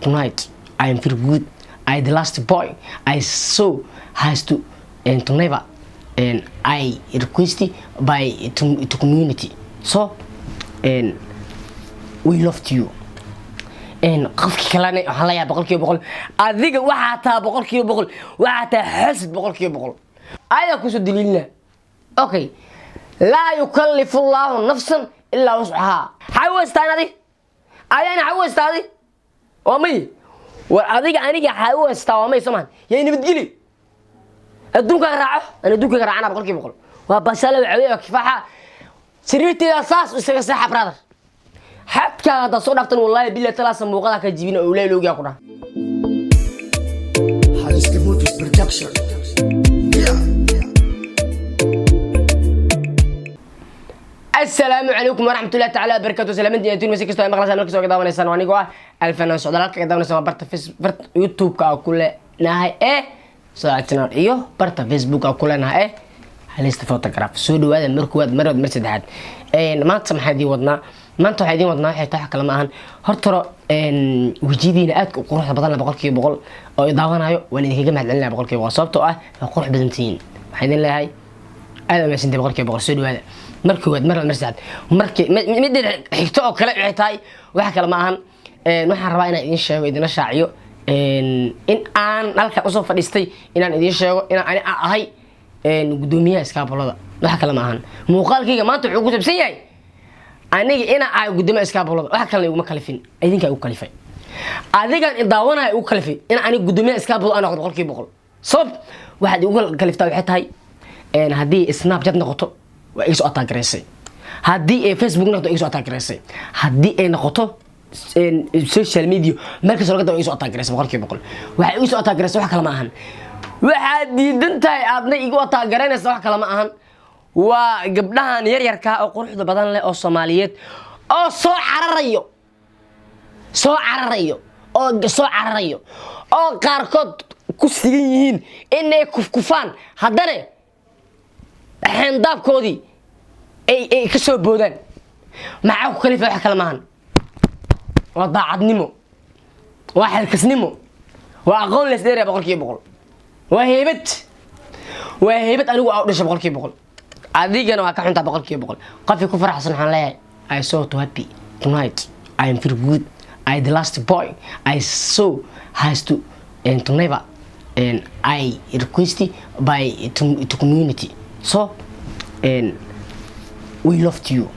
Tonight I am very good. I the last boy I so has to and to never and I request by to community, so and we loved you. Qofkii kalena waxaan leeyahay 100%, adiga waxaa taa 100%, waxaa taa xasid 100%. Ayadaa kusoo daliilina. Okay, laa yukallifu Allahu nafsan ilaa wuscahaa. Xay u haystaan adig ayana? Xay u haystaa adig? Waa may. War adiga aniga xay u haystaa? Waa may. Soo mahan yay nabadgeli adduunkaan raaco. An adduunkayga raacana 100%. Waa basale waxa kifaaxa sariirteeda saas isaga seexa, brother. Xadkaaga haddaad soo dhaaftan, wallahi billahi talaasa muuqadaa ka jibina oo ilaahay loogaa ku dhaha. Haliska Movies Production. Yeah. Asalaamu calaykum waraxmatullahi tacaala wabarakatu. Salaamadii adduun masi kastoo ay maqlaysaan, markastoo ka daawanaysaan, waa anigoo ah Alfanaan Socdaal. Halka ka daawanaysan waa barta barta YouTube-ka aan ku leenahay ee Socdaal Channel iyo barta Facebook aan ku leenahay ee Halista Photograph. Soo dhawaada mar koowaad, mar labaad, mar saddexaad. Maanta maxaa idiin wadnaa? Maanta waxaa idiin wadnaa waxay tahay wax kale ma ahan. Horta hore wejiyadiina aadka u quruxda badan 100% oo i daawanayo waan idinkaga mahadcelinaya 100%, sababtoo ah waa qurux badan tihiin. Waxaan idin leeyahay aad umahadsantay 100%. Soo dhawaada mar koowaad, mar labaad, mar saddexaad. Markii midda xigto oo kale waxay tahay wax kale ma ahan. Waxaan rabaa inaan idiin sheego, idina shaaciyo in aan halkan usoo fadhiistay inaan idiin sheego inaan ani ahay guddoomiyaha iskaabulada. Wax kale ma ahan, muuqaalkayga maanta wuxuu ku saabsan yahay aniga inaan ahay guddoomiyaha iskaabulada. Wax kalena iguma kalifin, idinkaa igu kalifay. Adigaan idaawanaya igu kalifay in aniga guddoomiyaha iskaabulada aan noqdo 100%. Sabab waxaad igu kaliftaa waxay tahay haddii Snapchat noqoto waa iga soo ataagaraysay, haddii ay Facebook noqoto iga soo ataagaraysay, haddii ay noqoto social media meel kastoo laga dawo iga soo ataagaraysay 100%. Waxay iga soo ataagaraysay wax kale ma ahan. Waxaad diidan tahay aadna igu ataagaraynaysa wax kale ma ahan, waa gabdhahan yaryarkaa oo quruxda badan leh oo Soomaaliyeed oo soo cararayo, soo cararayo oo soo cararayo oo qaarkood ku sigan yihiin inay kufkufaan, haddana xeendaabkoodii ay ka soo boodaan. Maxaa ku kalifa? Wax kale maahan, waa daacadnimo, waa xilkasnimo, waa aqoon lees dheeraya 100%, waa heybad, waa heybad anigu aa u dhashay 100%. Adigana waa ka xuntaa 100%. Qofkii ku faraxsan waxaan leeyahay I so to happy. Tonight I am very good. I the last boy I so has to and to never and I request by to community, so and we loved you.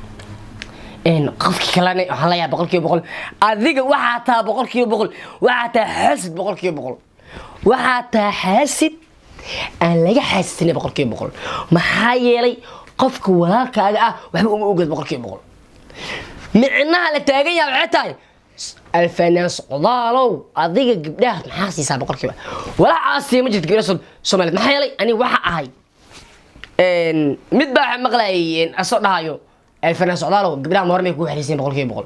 Qofkii kalena waxaan leeyahay 100%, adiga waxaa taa 100%, waxaa taa xasid 100%, waxaa taa xaasid aan laga xaasidsanay 100%. Maxaa yeelay qofka walaalkaaga ah waxba uma ogeed 100%. Micnaha la taagan yahay waxay tahay, Alfanaan Socdaalow, adiga gabdhaha maxaa siisaa boqolkiiba? Walaa aasiya ma jirto gabdhaha Soomaaliyeed. Maxaa yeelay aniga waxa ahay mid baa waxa maqlayay asoo dhahayo, Alfanaan Socdaalow, gabdhaha ma hormay kugu xiriirsan 100%?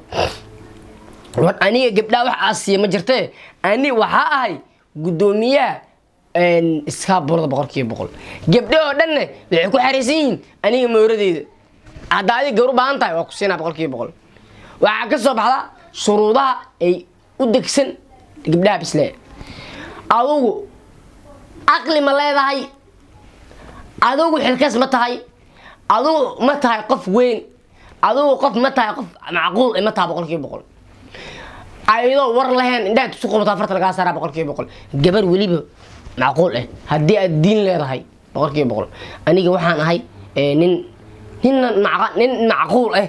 War aniga gabdhaha wax aasiya ma jirtee, ani waxaa ahay guddoomiyaha iskaabulada 100%. Gabdho oo dhanne waxay ku xariisan yihiin aniga mooradeyda. Hadda adiga gabar u baahan tahay waa ku siinaa 100%. Waxaa ka soo baxda shuruudaha ay u degsan gabdhaha bisle. Adugu aqli ma leedahay? Adugu xilkas ma tahay? Adugu ma tahay qof weyn? Adugu qof ma tahay? Qof macquul ma tahay 100%? Ayadoo war lahayn indhaha isu qabataa farta lagaa saaraa 100%. Gabar weliba macquul ah haddii aad diin leedahay 100%. Aniga waxaan ahay nin macquul ah.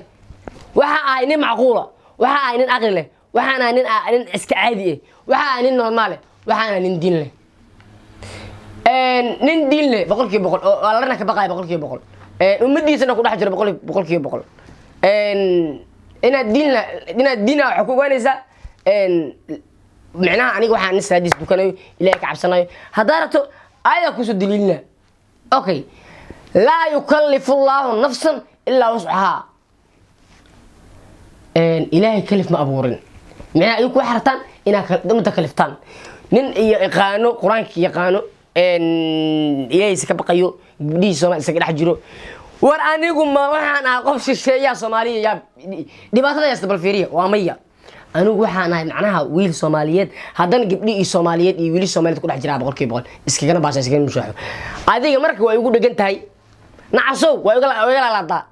Waxaan ahay nin macquula, waxaan ahay nin aqli leh, waxaan ahay nin iska caadi ah, waxaan ahay nin normal ah, waxaan ahay nin diin leh, nin diin leh 100% oo Allana ka baqaya 100%, ummadiisana ku dhex jiro 100%. Inaad diin inaad diin waxaa ku ogaanaysaa micnaha aniga waxaan nin salaadiis dukanayo, Ilahay ka cabsanayo. Haddaa rabto ayadaa kusoo daliilina. Okay, laa yukallifu Allahu nafsan ilaa wuscahaa. Ilaahay kalif ma abuurin. Micnaha idinku waxay rabtaan inaad ummadda kaliftaan. Nin iyo yaqaano Qur-aanka, yaqaano Ilaahaysa ka baqayo, gabdhihii Soomaali isaga dhex jiro. War anigu ma waxaan ahaa qof shisheeyaa Soomaaliya yaa dhibaatada haysta? Bal fiiriya, waa maya. Anigu waxaan ahay macnaha wiil Soomaaliyeed, haddana gabdhi iyo Soomaaliyeed iyo wiili Soomaaliyeed ku dhex jiraa 100%, iskagana baasha, iskagana mushaaxo. Adiga marka waa igu dhegan tahay, nacasow, waa iga laalaadaa.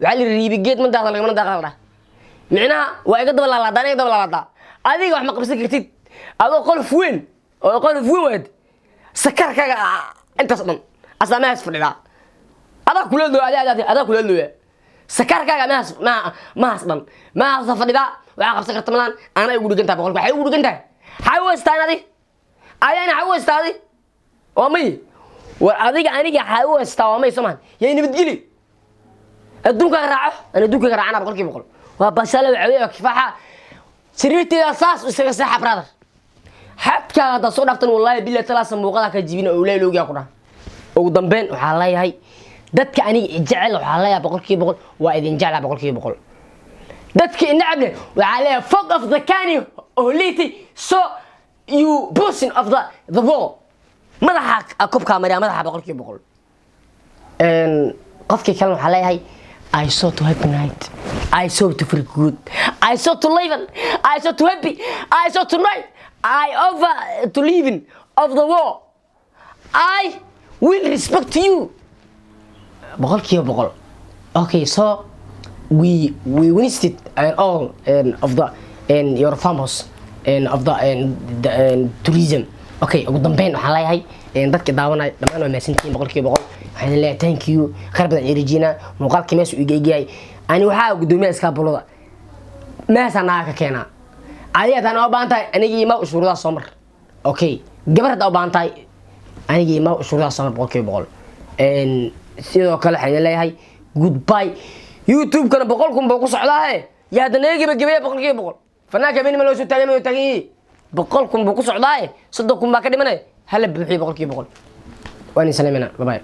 Waxaa la yidhi, riibi geed ma daaqda, lagamana daaqa la dhaha. Micnaha waa iga daba laalaadaa, aniga daba laalaadaa. Adiga wax ma qabsan kartid, adoo qolof weyn oo qolof weyn waad sakarkaaga intaas dhan asaa mahaas fadhidaa, adaa kula looya, adaa kula looya sakarkaaga mahaas mahaas dhan mahaasa fadhidaa. Waxaa qabsan karta malaan. Anaa igu dhegan tahay 100%. Waxay ugu dhegan tahay, xay u haystaan adi ayana, xay u haystaa adi? Waa may. War adiga aniga xay u haystaa? Waa may. Soo mahan yay nabadgeli, adduunkaaga raaco, aan adduunkaaga raacana 100%. Waa basale waxa waa kifaaxa sariirteeda saas isaga seexa, brother. Xadkaaga haddaad soo dhaaftan, wallahi billahi talaa, sambuuqadaa ka jibina oo ilaahi loogaa ku dhaha. Ugu dambeyn waxaa leeyahay dadka aniga jecel, waxaa leeyahay 100% waa idin jeclaa, 100%. Dadka inacable waxaa leeyahay fuck of the cani oliti, so you pushing of the wall. Madaxa kobkaa mariya madaxa 100%. Qofkii kalena waxaa leeyahay I saw to happy night, I saw to feel good, I saw to living, I saw to happy, I saw to night, I over to living of the war. I will respect you 100%. Okay, so we wasted and all and of the and your farmers and of the and the and tourism. Okay, ugu dambeyn waxaan leeyahay dadka daawanaya dhammaan waa mahadsantihiin 100%. Waxaan idin leeyahay thank you, khayr badan ii. Muuqaalkii meesha uu iga egyahay. Ani waxaa gudoomiyaha iskaabulada meeshaa naaga ka keenaa. Adiga haddaan u baahan tahay, anigii ma shuruudaha soo mar. Okay, gabar haddaa u baahan tahay, anigii ma shuruudaha soo mar 100%. Sidoo kale waxaan idin leeyahay goodbye. YouTube-kana 100,000 buu ku socdaahe, yaa hadda naga gebagabeeya 100%. Fanaanka habeenima loo soo taagay, ma taagan yihi. 100,000 buu ku socdaaye, 30,000 baa ka dhimanay, hala buuxiyo 100%. Waan idin salaamina, bye bye.